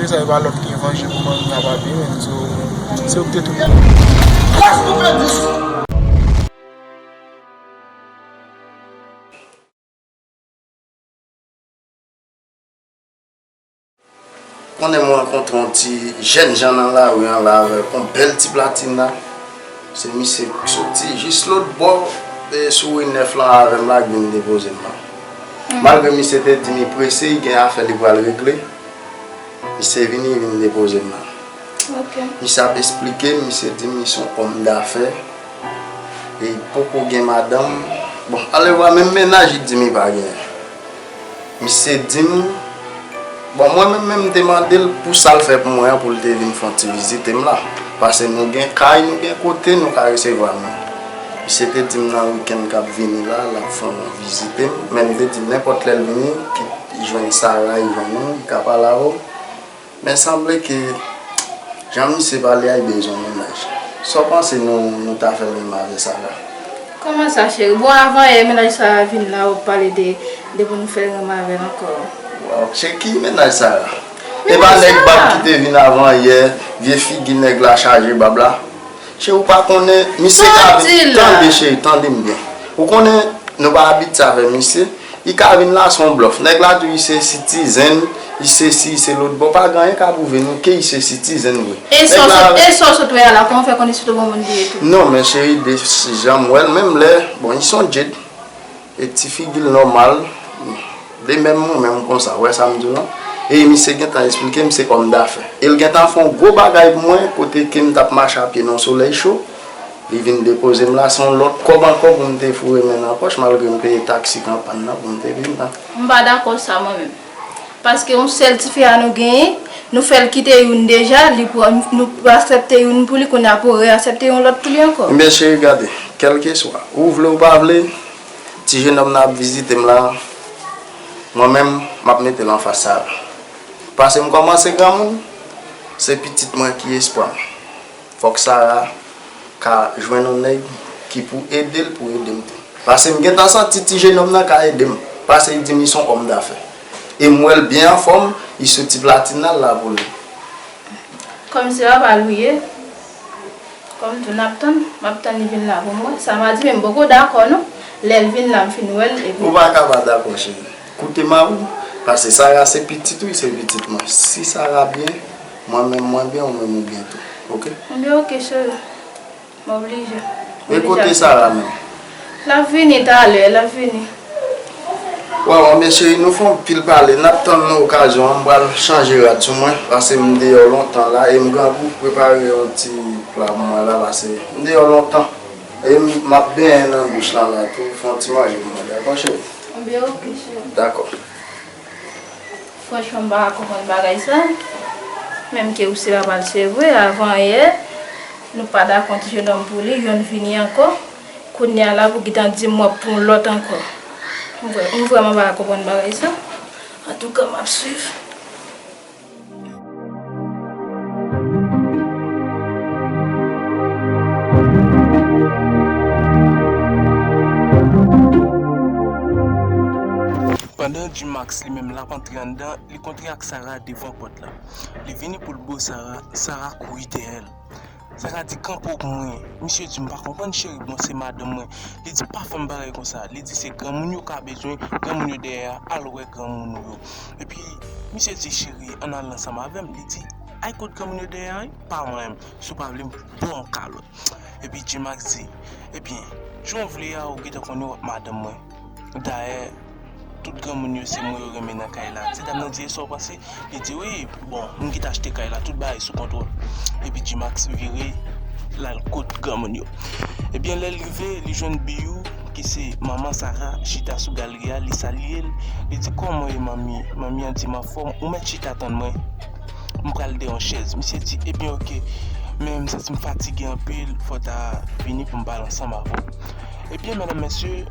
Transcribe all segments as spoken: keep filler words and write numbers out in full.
Sa e pa lòt ke vanje pou manmi a pa byen, men so, se ou ki te touye. Kras pou pèdi. Konnen mwen rankontre yon ti jènjan nan lari an la avèk yon bèl ti platina. Se misye k soti jis lòt bò, e, sou ri nèf lan avè m la k vin depoze m lan. Malgre misye te di m li prese, li gen afè li pral regle, misye vini, li vin depoze m lan. Misye ap esplike m, misye di m li se yon òm dafè, e li poko gen madanm. Bon, alevwa menm mennaj li di m li pa genyen. Misye di m, bon, mwen menm, menm m te mande l pou sa l fè pou mwen an, pou l te vin fè yon ti vizite m la. Paske nou gen kay, nou gen kote nou ka resevwa moun. Misye te di m nan wikenn k ap vini la, l ap fè yon vizite m. Men m te di l nenpòt lè l vini, ki jwenn Sara, li jwenn ou, li ka pale avè w. Men sanble ke jan misye pale a, li bezwen yon mennaj. Sa w panse nou, nou ta fè menm avè Sara? Kòman sa, cheri? Bon, avan yè, mennaj Sara vin la, w ap pale de, de pou nou fè renmen avè l ankò. Waw, cheri, ki mennaj Sara? E pa nèg bab ki te vin avan yè, vye figi nèg la chaje bab la. Cheri, ou pa konnen, misye ka vin, tande, cheri, tande m byen. Ou konnen, nou pa abitye avè misye. Li ka vin la, se yon blòf. Nèg la di w li se sitizen, li se si, li se lòt bò. Pa gen anyen ka pwouve nou ke li se sitizen vre. E sa w sot, e sa w sot wè a la, kòman w fè konnen se te yon moun li ye tou? Non, men cheri, de jan m wè l, menm lè, bon, li se yon djed. E ti figi l nòmal, de menm mwen menm konsa, w wè sa m di w lan? E misye gentan esplike m se òm dafè. E l gentan fè yon gwo bagay pou mwen, kote ke m t ap mache a pye nan yon solèy cho. Li vin depoze m la, se yon lòt kòb ankò pou m te foure men nan pòch, malgre m peye taksi k an pàn nan pou m te vin la. M pa dakò sa mwen menm. Paske yon sèl tifi a nou genyen, nou fè l kite youn deja, li pran, nou aksepte youn pou li, kounye a pou reaksepte yon lòt pou li ankò. Ebyen cheri, gade, kèlkeswa, ou vle ou pa vle, ti jenòm nan ap vizite m la, mwen menm, m ap mete l anfas Sara. Paske m kòmanse granmoun, se pitit mwen ki espwa m. Fòk Sara ka jwenn yon nèg ki pou ede l, pou ede m tou. Paske m gentan santi ti jenòm nan ka ede m. Paske li di m li se yon òm dafè. E m wè l byen anfòm, li soti Platin la, l la pou li. Kòm se papa l ou ye, kòm tou n ap tann, m ap tann li vin la pou mwen. Sa m a di, men m poko dakò non. Lè l vin la, m fin wè l, epi ou pa ka pa dakò, cheri. Koute m a ou, paske Sara se pitit ou, se pitit mwen. Si Sara byen, mwen menm mwen byen, ou menm ou byen tou. Oke? Ebyen, oke, cheri. M oblije. E kote Sara menm? L ap vini talè, l ap vini. Waw, men cheri, nou fè yon pil pale. N ap tann nan okazyon an, m pral chanje rad sou mwen, paske m deyò lontan la, e m grangou, prepare yon ti pla pou mwen la, paske m deyò lontan. E m, m ap benyen nan douch la la tou, fè yon ti manje pou mwen, dakò, cheri? Ebyen, oke, cheri. Dakò. Franchman, m pa ka konprann bagay sa. Menm ke ou se papa l, se vre, avan yè, nou pa dakò ti jenòm pou li, yonn vini ankò. Kounye a la, pou gentan di m w ap pran yon lòt ankò. M vrè-, m vrèman pa ka konprann bagay sa. Antouka, m ap swiv. Pandan G-Max li menm l ap antre anndan, li kontre ak Sara devan pòt la. Li vini pou l bo Sara, Sara kouri dèyè l. Sara di, "Kanpe w pou mwen." Misye di, "M pa konprann, cheri, bon, se madanm mwen." Li di, "Pa fè m bagay konsa." Li di, "Se granmoun yo ka bezwen, granmoun yo dèyè a, al wè granmoun ou yo." Epi, misye di, "Cheri, ann al ansanm avè m." Li di, "Ay kot granmoun yo dèyè a, wi, pa manyen m. Si w pa vle m, ba w yon kalòt." Epi G-Max di, "Ebyen, jan w vle a, ou gentan konnen w ap madanm mwen. Dayè, tout granmoun yo se mwen yo renmen nan kay la." Ti dam nan di, "E sa w panse?" Li di, "Wi, bon, m ki t achte kay la, tout bagay sou kontwòl." Epi G-Max vire, l al kot granmoun yo. Ebyen, lè l rive, li jwenn Biyou, ki se manman Sara, chita sou galri a, li salye l. Li di, "Kòman w ye, manmi?" Manmi an di, "M anfòm, ou mèt chita tann mwen." M pral dèyè yon chèz. Misye di, "Ebyen, oke. Men m santi m fatige anpil, fò w ta vini pou m pale ansanm avè w." Ebyen, medam, mesye,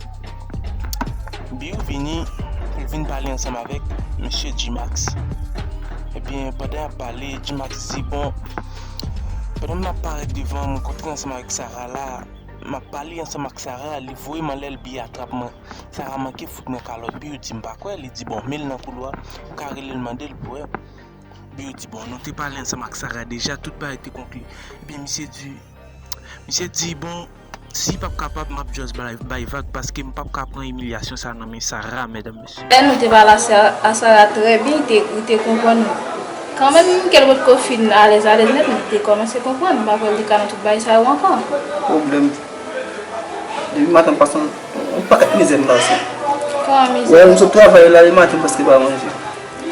Biyou vini pou l vin pale ansanm avèk mesye G-Max. Ebyen, pandan y ap pale, G-Max di, "Bon, pandan m ap parèt devan, m kontre ansanm avèk Sara la, m ap pale ansanm ak Sara, li voye m anlè, l byen atrap mwen. Sara manke fout mwen kalòt." Biyou di, "M pa kwè." Li di, "Bon, men l nan koulwa, ou ka rele l, mande l pou wè." Ebyen, yo di, bon, nou te pale ansanm ak Sara deja, tout bagay te konkli. Ebyen, misye di, misye di, bon, si p ap kapab, m ap just bay, bay vag, paske m p ap ka pran imilyasyon sa nan men Sara, medam, mesye. Lè nou te pale a Sa-, a Sara trè byen, li te, li te konprann nou. Kanmenm, kè l potko fin alèz, alèz nèt, men li te kòmanse konprann. M pa kwè l te ka nan tout bagay sa yo ankò. Pwoblèm. Depi maten, m pase yon, yon pakèt mizè m pase. Kòman mizè? Wè, m sot travay la, le maten, m prèske pa manje.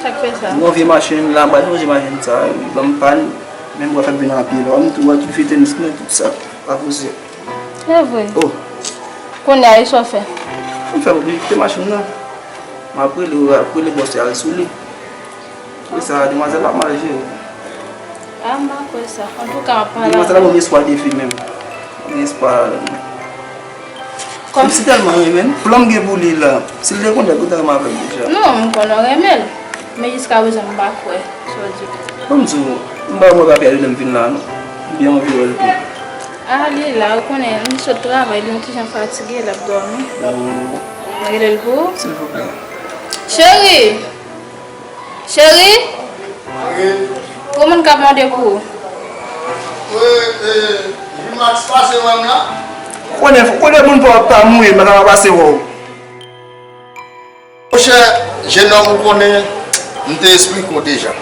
Sa k fè sa? M gon vye machin la, m pral ranje machin sa, li ban m pàn, men m pral fè l vin an pye la. M tou wè tout vye tenis mwen, tout sa, pa poze. Se vre? Oh. Kounye a, e sa w fè? M fè kite machin nan. M ap rele, ap rele bòs la al sou li. Pou sa, demwazèl la mal jere. A, m pa kwè sa. Antouka, m ap pale avè l. Demwazèl la ban m espwa defi menm. Gen espwa. Kòm si tèlman renmen l, plan m gen pou li la. Si l te konnen, l te renmen avè m deja. Non, m konnen w renmen l. Men jiskaprezan, m pa kwè sa w di. Ban m di w, m pa wè papye a lè m vin la, non. M byen anvi wè l tou. A, li la, ou konnen, li sot travay, li yon ti jan fatige, l ap dòmi. Oh. M rele l pou ou. Silvouplè. Cheri! Cheri? Wi. Gon moun k ap mande pou ou. Wi, e, Jumax pase wè m la? Konnen, konnen moun pa w ap pa mouri, men la pase wè w. Monchè, jenòm, ou konnen, m te esplike w deja.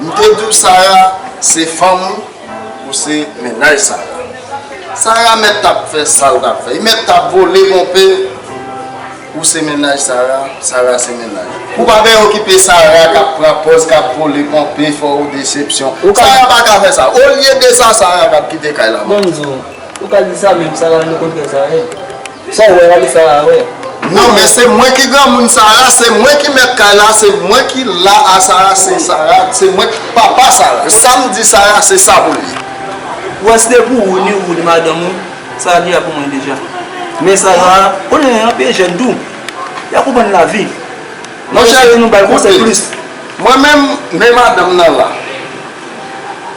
M te di w Sara se fanm ou, ou se mennaj Sara. Sara mèt t ap fè sa l t ap fè. Li mèt t ap vole ponpe, ou se mennaj Sara, Sara se mennaj ou. Ou pa bezwen okipe Sara k ap pran pòz, k ap vole ponpe, fè w desepsyon. Sara pa ka fè sa. Olye de sa, Sara t ap kite kay la. Ban m di w, ou ka di sa, men Sara, le kontrè, sa ye. Sa w wè la, li sa a wè. Non, men se mwen ki granmoun Sara, se mwen ki mèt kay la, se mwen ki la a Sara, se Sara, se mwen ki papa Sara. Sa m di Sara, se sa pou l ye. Ou wè, si te pou ou, ni ou, ni madanm ou, Sara deja pou mwen deja. Men Sara, konnen anpil jèn tou. Y a konprann lavi. Monchè, nou bay konsèy plis. Mwen menm, men madanm nan la.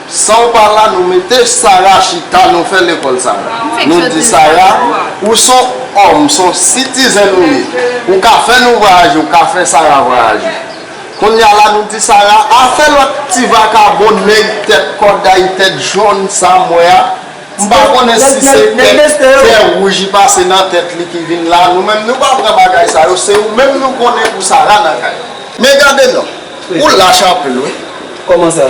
San w pa la, nou mete Sara chita, nou fè lekòl Sara. Nou di Sara, ou s on òm, s on sitizen ou ye. Ou ka fè nou vwayaje, ou ka fè Sara vwayaje. Kounye a la, nou di Sara, afè lòt ti vakabon, nèg tèt kòday, tèt jòn, sa m wè a, m pa konnen si se tèt fè wouj li pase nan tèt li ki vin la. Nou menm, nou pa pran bagay sa yo, se ou menm nou konnen pou Sara nan kay la. Men gade non. Ou lach anpil, wi. Kòman sa?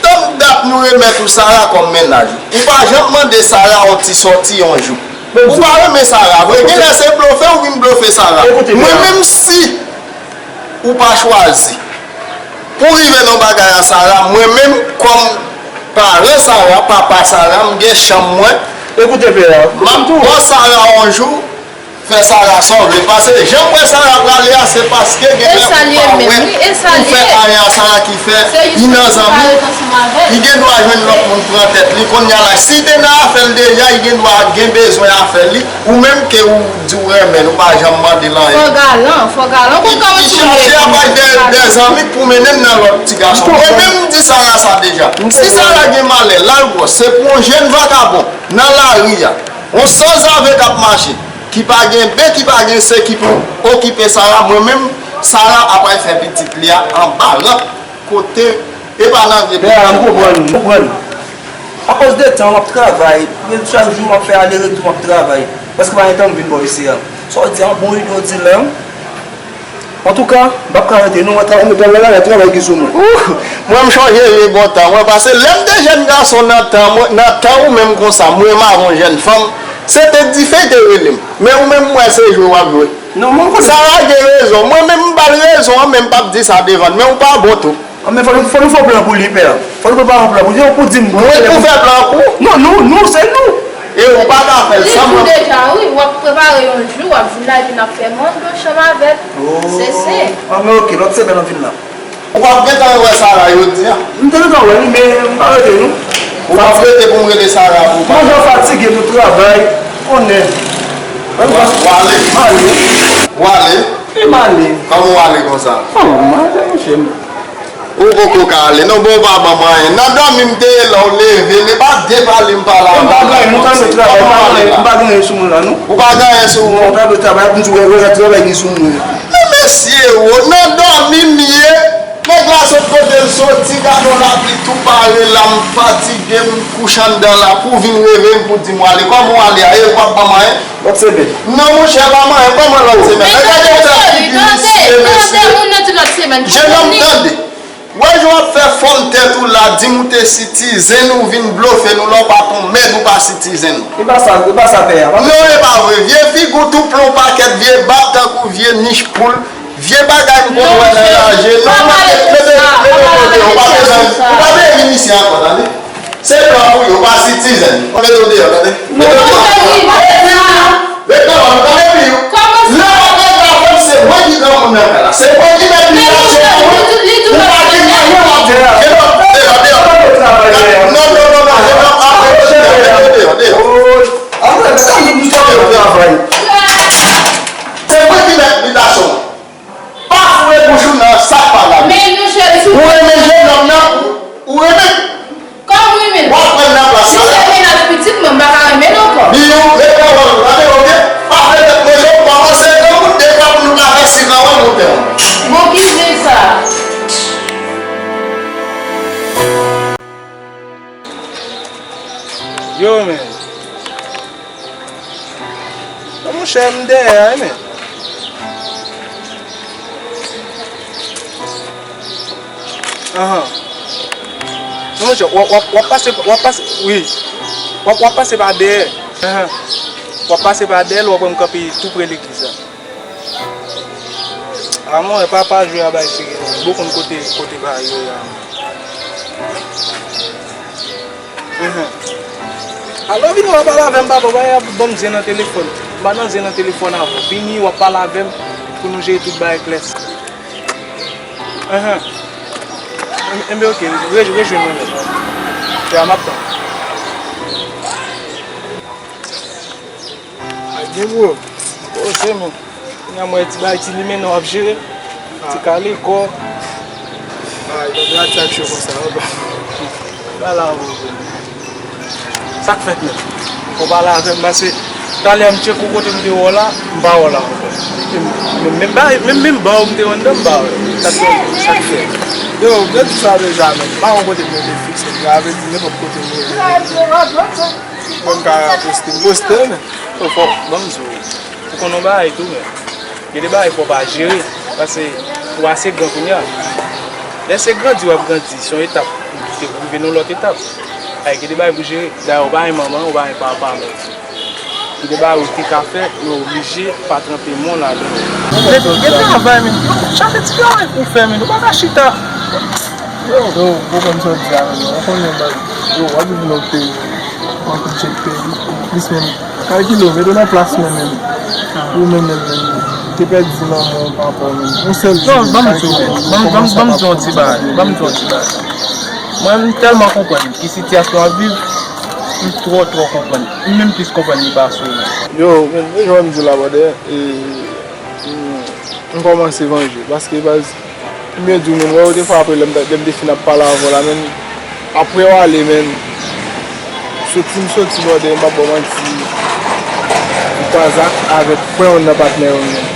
Tank dat nou remèt ou Sara kòm mennaj ou. Ou pa janm mande Sara yon ti sòti yon jou. Ou pa renmen Sara vre. Genlè se blofe ou vin blofe Sara. Mwen menm, si ou pa chwazi pou rive nan bagay a Sara, mwen menm, kòm paran Sara, papa Sara, m gen chanm mwen. M ap ba Sara yon jou. Fè Sara sa w vle. Paske jan m wè Sara prale a, se paske genlè ou pa wè ou fè anyen a Sara ki fè li nan zanmi. Li gen dwa jwenn lòt moun pran tèt li. Kounye a la, si li te nan afè l deja, li gen dwa gen bezwen afè li. Ou menm ke ou di w renmen l, ou pa janm mande l anyen. Fò galan, fò galan. Li chache apay de, de zanmi pou mennen l nan lòt ti gason. Mwen menm m di Sara sa deja. Si Sara gen malè, l al gwòs, se pou yon jèn vakabon nan lari a. Yon sanzave k ap mache, ki pa gen be, ki pa gen se, ki pou okipe Sara, mwen menm, Sara ap al fè pitit li a anba ranp, kote, e pa nan vye pitit. Men a, m konprann, m konprann. Akoz de tan, m ap travay, men chak jou, m ap fè ale retou, m ap travay. Prèske pa gen tan m vin bò isi a. Sa w di a, bon ide w di la. Antouka, m p ap ka rete non, mwen travay, mwen travay, travay ki sou mwen. Ou, mwen m chonje vye bon tan mwen, paske lè m te jèn gason nan tan mwen, nan tan ou menm konsa, mwen m avè yon jèn fanm, se te dife te rele m. Men ou menm m wè se jwe w ap jwe. Non, mwen konnen. Sara gen rezon, mwen menm m ba l rezon an, men m p ap di sa devan l, men ou pa bon tou. Ah, men fò nou, fò nou fè yon plan pou li, pè. Fò nou prepare yon plan pou li, ou di m. Mwen pou fè plan pou? Non, nou, nou, se nou. E ou pa ka fè l san mwen. Li di w deja, wi, w ap prepare yon jou, w ap vin la, epi n ap fè mando chanm avè l. Oh. Se, se. Ah, men oke, lòt semèn w ap vin la. Ou p ap gentan wè Sara jodi a? M te gentan wè li, men m pa rete, non. Ou p ap rete pou m rele Sara pou w pale? Mwen jan fatige pou travay, konnen. W ale? M ale. W ale? E m ale. Kòman w ale konsa? Oh, m ale, monchè. Ou poko ka ale. Non, bon, ou pa ban m anyen. Nan dòmi m te ye la, w leve, men pa depale m pale avè w. M pa gen anyen, nou ka met travay, m pa gen anyen, m pa gen anyen sou mwen la, non. Ou pa gen anyen sou ou? Non, m pa gen travay, ap m di w, wè, wè, travay ki sou mwen. Men mesye, wo, nan dòmi m ye. Nèg la sot kote l soti, gade yon lapli tou pare la, m fatige, m kouche anndan la, pou w vin reve m, pou w di m w ale. Kòman w ale a? E w p ap ban m anyen? Lòt semèn. Non, monchè, ban m anyen. Kòman lòt semèn? Men gade eta figi misye, mesye. Tande, moun nan di lòt semèn. Jenòm, tande. Wè jan w ap fè fòm tèt ou la, di m ou te sitizen, ou vin blofe nou la, ou pa t yon mèg, ou pa sitizen. E pa sa, e pa sa pè a, pa. Non, e pa vre. Vye figi w tou plon pakèt, vye bab tankou vye nich poul. Vye bagay m konn wè nan raje, non, mete, mete, mete w kote, ou pa bezwen, ou pa bezwen vin isi ankò, tande. Se blan ou ye, ou pa citizen. Mete w deyò, tande. Mete w deyò. Mete w deyò, tande, pi. Lè w ap avanse, se mwen ki granmoun nan kay la. Se mwen ki mèt bitasyon an, wi. Ou pa gen anyen w ap di. Get up, deyò, deyò. Non, non, non, non, get up, mete w deyò, deyò. Se mwen ki mèt bitasyon an. Pa foure bouch ou nan sa k pa lavi. Men nou cheri sou. Ou renmen jennonm nan? Ou renmen? Kòm ou renmen? W ap pran nan plas la. Si se mennaj pitit mwen, m pa ka renmen l ankò. Biyou, ret nan ròl ou, tande, oke? Pa fè tèt manje, ou kòmanse granmoun, depi pou nou pa fè sikan wè montè. Bon, ki zen sa? Yo, men. Yo, monchè, m dèyè a, wi, men. Ahan. Non, monchè, w ap, w ap, w ap pase, w ap pase, wi. W ap, w ap pase pa dèyè. Ahan. W ap pase pa dèyè l, w ap wè m kanpe tou pre legliz la. A mwen, papa jwe a bay seri non. Bon konn kote, kote pa jwe a. Mhm. Alò vini w ap pale avè m, papa, w pa ban m zen nan telefòn. M pa nan zen nan telefòn avè w. Vini w ap pale avè m pou nou jere tout bagay klè. Mhm. Enben, oke, re-, rejwenn mwen menm. Ya, m ap tann. Ay, gen bro. Poze, men. Kounya m wè ti bay, ti limen nan w ap jere. Ti kale kò. Ay, donk la ti ak cho konsa, wi, bro. Ba la, bro. Sa k fèt, men? Fò w pale avè m, paske talè m tcheke w kote m te wè w la, m pa wè w la ankò. Menm, menm ba, menm, menm ba w m te wè anndan, m pa wè. Sa k fè? Sa k fè? Yo, m te di sa deja, men. M pa wè kote m rete fikse. Sa vle di nenpòt kote m rete. Mwen m ka poste, m poste, men. Fò, fò, ban m di w. Ou konn yon bagay tou, men. Gen de bagay fò w pa jere. Paske ou ase gran kounya. Lè se grandi w ap grandi, se yon etap. Ou te rive nan yon lòt etap. Ay, gen de bagay pou jere. Dayè, ou pa gen manman, ou pa gen papa, men. Gen de bagay ou te ka fè, men ou oblije pa tranpe men w ladan l. Gen, gen travay, men. Chache ti travay pou w fè, men. Ou pa ka chita. Yo, yo, ou konprann sa w di a, men. Ou konnen, baz. Yo, w ap viv nan yon peyi, men. Ou antre nan peyi, plis menm. Kalkile w, mete w nan plas mwen menm. Ou menm menm menm. Te pèdi manman w, papa w menm. Yon sèl jou. Non, ban m di w, ban m, ban m, ban m di w yon ti bagay. Ban m di w yon ti bagay. Mwen, m tèlman konprann ki sitiyasyon w ap viv, m twò, twò konprann. M menm plis konprann li pase w menm. Yo, men, men jan m di w la, brother, e, m, m kòmanse vanje. Paske, baz, M byen di w, men, wè, ou te frape lè m ta, lè m te fin ap pale avè w la, men, apre w ale, men, soti m soti, brother, m p ap ba w manti, m kwaze ak, avèk pwen youn nan patnè yo, men.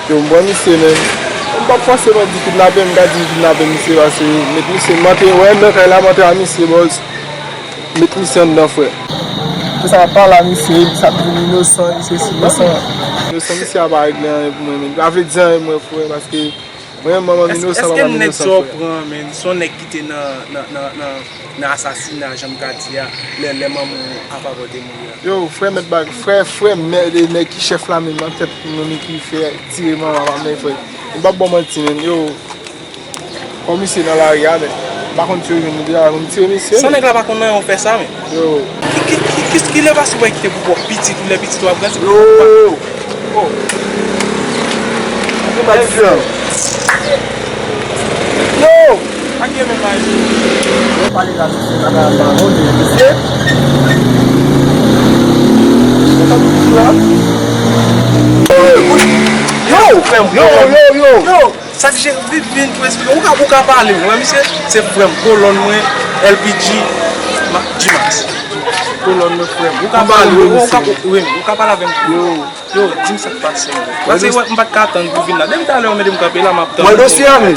Yo, m pran misye, men, m p ap fòseman di kidnape, m ka di kidnape misye, paske met misye, m antre, wè, nan kay la, m antre a misye, bòz. Met misye anndan, frè. Pou sa, m ap pale a misye, misye ap di m inosan, li sesi, inosan. Inosan, misye a pa regle anyen pou mwen, men. Li pa vle di anyen pou mwen, frè, paske Mwen, manman m inosan, papa m inosan, frè. Èske nèg sa w pran, men, se yon nèg ki te nan, nan, nan, nan, nan asasina, jan m ka di a, lè, lè manman w avè w te mouri a? Yo, frè mèt bag, frè, frè mè-, nèg ki chèf la menm, nan tèt nou, men ki fè tire manman papa m nan, frè. M p ap ba w manti, men, yo, kòm misye nan lari a, men, m pa konn si yo jwenn li deja, men m tire misye, men. San nèg la pa konn anyen, ou fè sa, men. Yo. Ki, ki, ki, ki, ki lè pase w pa kite pou pwòp pitit ou, lè pitit ou ap grandi? Yo! Oh. Yo, pa gen menm bagay. Yo, pale la, mesye, la, la, la, oh, mesye. Yo, yo, yo, yo. Yo, sa k jere vin, vin pou esplike. Ou ka, ou ka pale, mwen, misye, se frè m, kolòn mwen, L P G, ma-, G-Max. Kolòn mwen, frè m. Ou ka pale, ou ka, wi, ou ka pale avè m. Yo. Yo, di m sa k pase, men. Paske m pa t ka tann pou vin la. Depi talè, ou mete m kanpe la, m ap tann. Wè dosye a, men.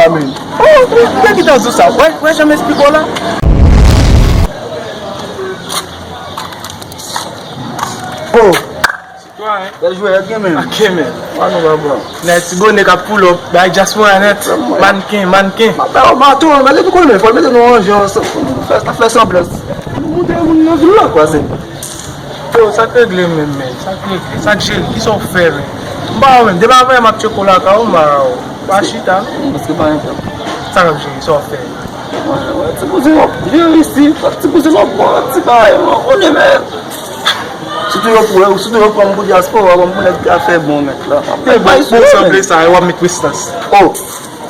la, men. Oh, oh, nèg ki ta di w sa. Wè, wè, jan m esplike w la. Oh. Sitwayen. Bèl jwè, gen men. Ok, men. Wè nou pa bon. Nèg ti bonè k ap pull up, bay dyaspora nèt. Mannequin, mannequin. M ap ba w baton, men li pou konnen, fò l mete nou an jan, fè, fè sanblans. Nou monte moun nan vil la, kwa, se. Yo, sa k regle menm, men? Sa k regle? Sa k jere? Kisa w fè, men? M pa wè menm. Depi avan yè m ap tcheke w lakay ou, m pa wè w. Pa chita, non? Paske pa gen tan. Sa k ap jere? Sa w fè? Wè, wè, ti kouzen w ap jere isi. Ti kouzen w ap bon, ti bagay, mwen konnen, men. Sitou yo pran, sitou yo pran m pou dyaspora, pran m pou nèg ki ap fè bon, men. La, e bon, bon, sanble sa, w ap met prestans. Oh!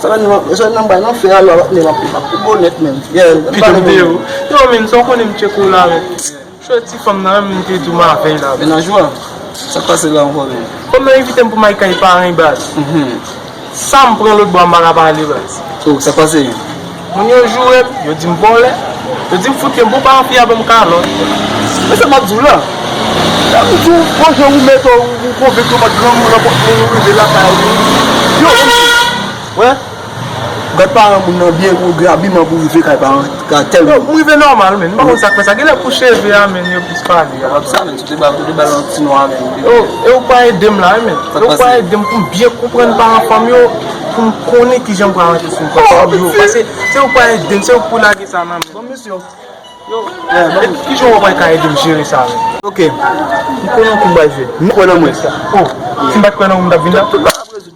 Sa fè nan, sa fè nan bay nan fè a, la, la, la, la, pi bonèt, men. Yeah, pito m te yo. Yo, men, sa w konnen m tcheke w la, men. Chwe ti fanm nan, menm te di w m avè l la. Mennaj ou a? Sa k pase la ankò menm? Fanm nan envite m pou m al kay paran l, baz. Mhm. Sa m pran lòt bò a, m pa ka pale, baz. Oh, sa k pase? Moun yo joure m, yo di m vòlè. Yo di m fout ke m pou paran fi a ban m kalòt. Men sa m ap di w la. Sa m di w, bon jan ou mete w, ou konvenk yo pa t granmoun nan pòt mwen, ou rive lakay ou. Yo, wè? Gad paran moun nan byen, pou gen abiman pou rive kay paran, ka tèl. Yo, m rive nòmal, men. M pa konn sa k fè sa. Genlè pou cheve a, men, yo plis pale a. Kapab sa, men, sou te ba, sou te ba l yon ti nwa, men. Yo, e ou pa ede m la, wi, men. E ou pa ede m pou m byen konprann paran fanm yo, pou m konnen kijan m pral rantre sou fanm yo. Paske se ou pa ede m, se ou pou lage sa nan men. Bon, mesye. Yo, e kijan w pral ka ede m jere sa, men? Ok. M konnen yon kou m pral jwe. M kwè nan mwen. Oh, si m pa t kwè nan ou, m t ap vin la?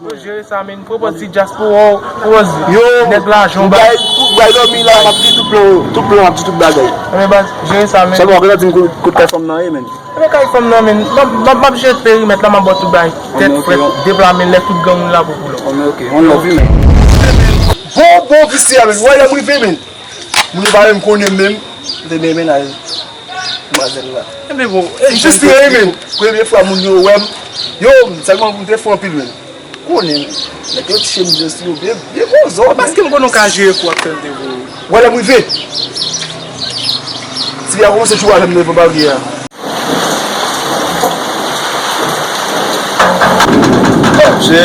Yo, jere sa, men. Pran pòz ti dyaspora w, pran pòz nèg lajan w bay. Yo, bay, tout bay dòmi la, m ap di tout plan yo. Tout plan, m ap di tout bagay. Enben, baz, jere sa, men. Sèlman, w gentan di m kote, kote kay fanm nan ye, men. Enben, kay fanm nan, men. M ap, m ap, m ap jere perimèt la, m ap ba w tout bagay. Tèt frèt, deplamen, lè tout gang moun la pou pou lòt. Enben, ok, one love, wi, men. Bon, bon, visye a, men. Wè, lè m rive, men. Moun yo pa menm konnen m menm. M te gen mennaj. Madmwazèl la. Enben bon, e jèn tou, men. Premye fwa moun yo wè m. Yo, sèlman m te fò anpil, men. Konnen, nèg yo ti chemiz yo sou yo, byen, byen kozò, men. Paske m konnen w ka jere kou ak tande kou. Wè lè m rive. Ti a kòmanse chou avè m devan baryè a. Che,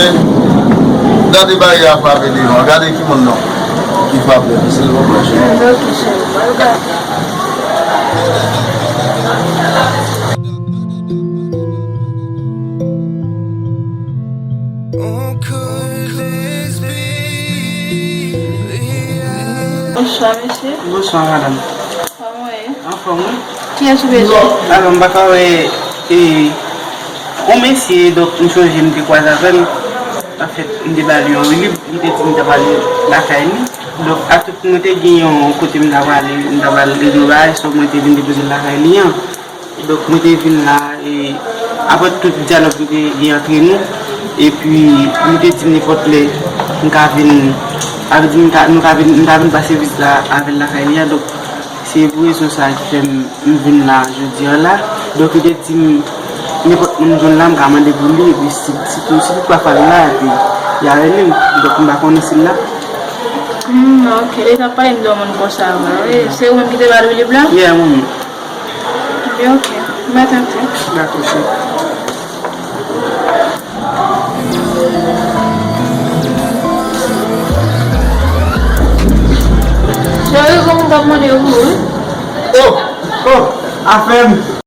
gade baryè a frape devan, gade ki moun non ki frape, silvouplè, che. Bonswa, mesye. Bonswa, madanm. Kòman w ye? Anfòm, wi. Kiyès ou bezwen? Alò, m pa ka wè, e, yon mesye, donk, m sonje m te kwaze avè l. Anfèt, m te ba li yon wilib, li te di m ta ba li lakay li. Donk, a tout, mwen te gen yon kote m ta prale, m ta prale yon bagay, so mwen te vin depoze l lakay li an. Donk, mwen te vin la, e, apre tout dyalòg nou te gen antre nou, epi li te di m nenpòt lè m ka vin, sa vle di m ka, nou ka vin, m ka vin pase vizit la avè l lakay li a. Donk, se pou rezon sa a ki fè m, m vin la jodi a la. Donk, li te di m, nenpòt moun m jwenn la, m ka mande pou li, epi si, si, si tout pa fwa l la, epi y a rele m. Donk, m pa konnen si l la. Hmm, ok. Li t ap pale m de yon moun konsa, vre. Wi, se ou menm ki te ba l wilib la? Yeah, mwen menm. Ebyen, ok. M pa tante. Dakò, cheri. Cheri, gon moun k ap mande w pou ou, wi. Oh! Oh! Afè m!